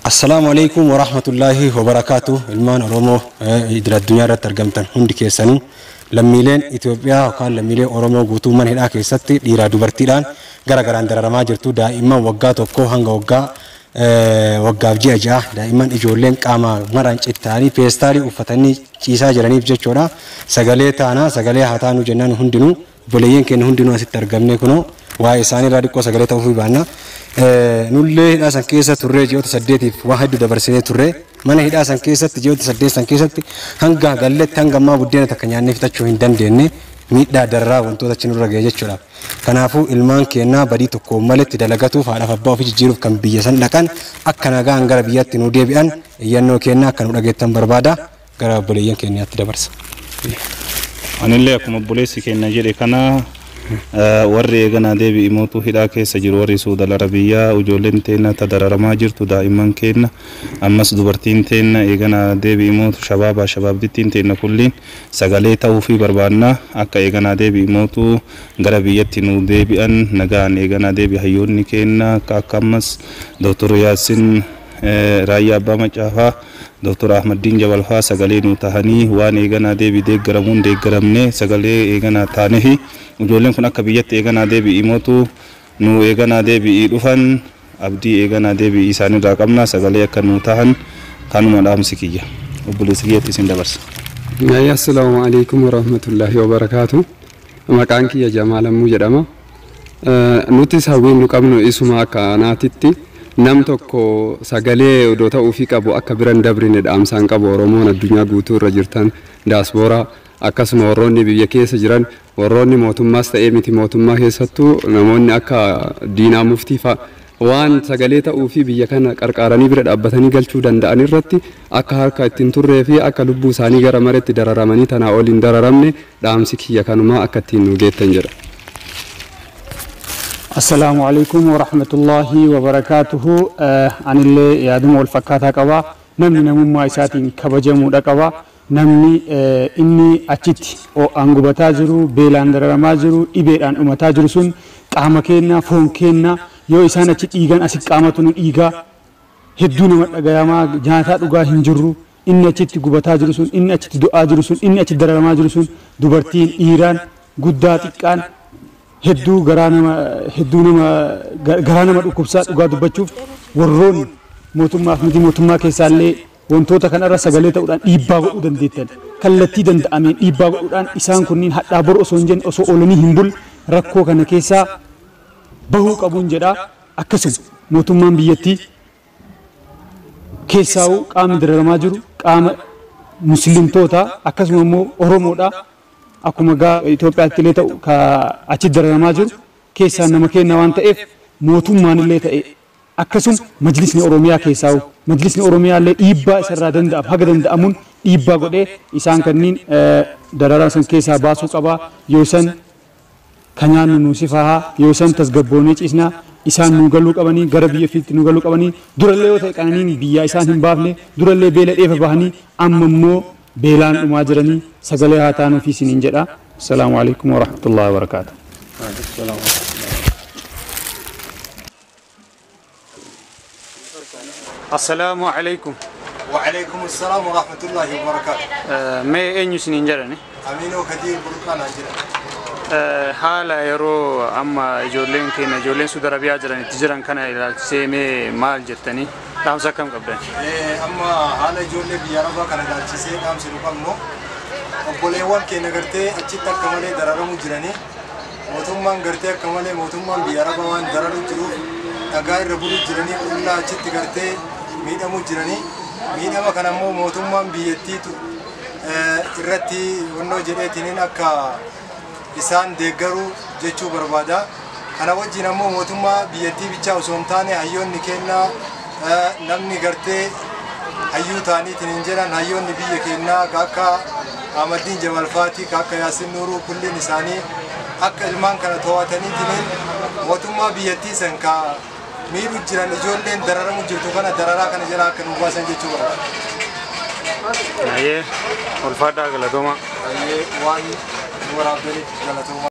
Assalaamu alaikum warahmatullaahi wabarakaatu. Ilmaan Oromoo idil addunyaa irratti argamtan hundi keessanuu, lammiileen Itoophiyaa yookaan lammiilee Oromoo guutuu mana hidhaa keessatti dhiiraa dubartiidhaan gara garaan dararamaa jirtu. Daa'imman waggaa 1 hanga waggaa waggaaf ji'a 6, daa'imman ijoolleen qaama maraan cittaanii peestaalii uffatanii ciisaa jiraniif jechuudha. Sagalee taanaa, sagalee haa taanuu jennaan hundinuu, obboleeyyan keenya hundinuu asitti argamne kunoo waa'ee isaanii irraa xiqqoo sagalee ta'uu baanna. Nullee hidhaa san keessa turree ji'oota 8f waan hedduu dabarsinee turre. Mana hidhaa san keessatti ji'oota 8 san keessatti hanga galletti hanga ammaa buddeena takka nyaannee fixachuu hin dandeenye, miidhaa dararaa wantoota achi nurra ga'e jechuudha. Kanaafuu ilmaan keenyaa badii tokko maletti dalagatuuf, haadhaaf abbaa ofii jijjiiruuf kan biyya san dhaqan akka nagaan gara biyyaatti nu deebi'an iyyannoo keenyaa akka nu dhageettan barbaada. Gara obboleeyyan keenyaatti dabarsa. Anillee akkuma obboleessi keenya jedhe kana, warri eeganaa deebi'i mootuu hidhaa keessa jiru, warri Suudal Arabiyyaa, ijoolleen teenna ta dararamaa jirtu, daa'imman keenna ammas dubartiin teenna eeganaa deebi'i mootu, shabaabaa shabaabdittiin teenna kulliin sagalee ta'uu fi barbaannaa akka eeganaa deebi'i mootuu gara biyyatti nu deebi'an nagaan eeganaa deebi'i. Hayyoonni keenna akka ammas Dooktor Yaasin Raayyaa Abbaa Macaafaa, Dooktor Ahmaddiin Jabalfaa sagalee nu tahanii waan eeganaa deebii deeggaramuun deeggaramne sagalee eeganaa taanefi ijoolleen kun akka biyyatti eeganaa deebi'i mootu nu eeganaa deebi'ii dhufan abdii eeganaa deebi'ii isaanirraa qabna, sagalee akka nu tahan kanuma dhaamsi kiyya. Obboleessi kiyyatti isin dabarsa. Assalaamu alaikum warahmatullaahi wabarakaatu. Maqaan kiyya Jamaal Ammuu jedhama. Nuti hawwiin nu qabnu isuma akka anaatitti nam tokko sagalee odoo ta'uufii qabu akka biran dabrine dhaamsaan qabu. Oromoon addunyaa guutuu irra jirtan, daaspooraa akkasuma warroonni biyya keessa jiran, warroonni mootummaas ta'ee miti mootummaa keessattuu namoonni akka Diinaa Muftii fa'a waan sagalee ta'uu fi biyya kana qarqaaranii bira dhaabbatanii galchuu danda'an irratti akka harka ittiin turree fi akka lubbuu isaanii gara maretti dararamanii tanaa ol hin dararamne dhaamsi kiyya kanumaa, akka ittiin nu geettan jedha. Assalaamu alaikum warahmatullaahi wabarakaatuhu. Anillee yaaduma wal fakkaataa qaba. Namni namummaa isaatiin kabajamuudha qaba. Namni inni achitti ho'aan gubataa jiru, beelaan dararamaa jiru, dhibeedhaan dhumataa jiru sun qaama keenya, foon keenya. Yoo isaan achi dhiigan asi qaamatu nu dhiigaa. Hedduu nama dhagayamaa, nyaataa dhugaa hin jirru. Inni achitti gubataa jiru sun, inni achitti du'aa jiru sun, inni achitti dararamaa jiru sun, dubartiin, dhiiraan, guddaa xiqqaan hedduu garaa nama hedduu nama garaa nama dhukkubsaa. Dhugaa dubbachuuf warroonni mootummaaf miti mootummaa keessaallee wantoota kanarra sagalee ta'uudhaan dhiibbaa godhuu dandeettan, kallattii danda'ameen dhiibbaa godhuudhaan isaan kunniin hadhaa boru osoo hin jenne, osoo oolanii hin bulle rakkoo kana keessaa bahuu qabuun jedha. Akkasuma mootummaan biyyattii keessaa'u qaamni dararamaa jiru qaama muslimtoota akkasuma immoo Oromoodha. Akkuma gaa Itoophiyaatti illee ta'u ka achi dararamaa jiru keessaan nama kenna waan ta'eef, mootummaan illee ta'e akkasuma majlisni Oromiyaa keessaa'u, majlisni Oromiyaa illee dhiibbaa isarraa danda'am haga danda'amuun dhiibbaa godhee isaan kanniin dararaa san keessaa baasuu qabaa. Yoo san ka nyaannu nu sifahaa, yoo san tasgabboonee ciisnaa. Isaan nu galuu qabanii, gara biyya ofiitti nu galuu qabanii. Durallee yoo ta'e qananiin biyyaa isaan hin baafne, durallee beela dheefa bahanii, amma immoo beelaan dhumaa jiranii, sagalee haa taanuu fi isiniin jedha. Assalaamu alaikum warahmatullahi wabarakaatuh. Assalaamu alaikum. وعليكم السلام ورحمة الله وبركاته. Mee eenyu isiniin jedhani? أمينو كثير بركان أجرا. Haala yeroo amma ijoolleen keenya, ijoolleen Suudi Arabiyaa jiran itti jiran kana ilaalchisee mee maal jettanii, dhaamsa akkam qabdan? Amma haala ijoollee biyya arabaa kana ilaalchisee dhaamsi nu qabnu, obboleewwan keenya gartee achitti akka malee dararamu jiranii, mootummaan gartee akka malee mootummaan biyya arabaa waan dararu jiruuf dhagaa irra bulu jiranii, qullaa achitti gartee miidhamu jiranii. Miidhama kana immoo mootummaan biyyattiitu irratti wannoo jedheetiniin akka isaan deeggaruu jechuu barbaada. Kana wajjin ammoo mootummaa biyyattii bichaa osoo hin taane hayyoonni kennaa, namni gartee hayyuu ta'aniitiin hin jedhan, hayyoonni biyya kennaa ka akka Ahmaddiin Jabal Faatii, ka akka Yaasin Nuuruu kulliin isaanii akka ilmaan kana to'ataniitiin mootummaa biyyattii san ka miidhu jiran, ijoolleen dararamu jirtu kana dararaa kana jala akka nu baasan jechuu barbaada. Ayyee, ulfaadhaa, galatooma. Ayyee, waan nu waraabdaniif galatooma.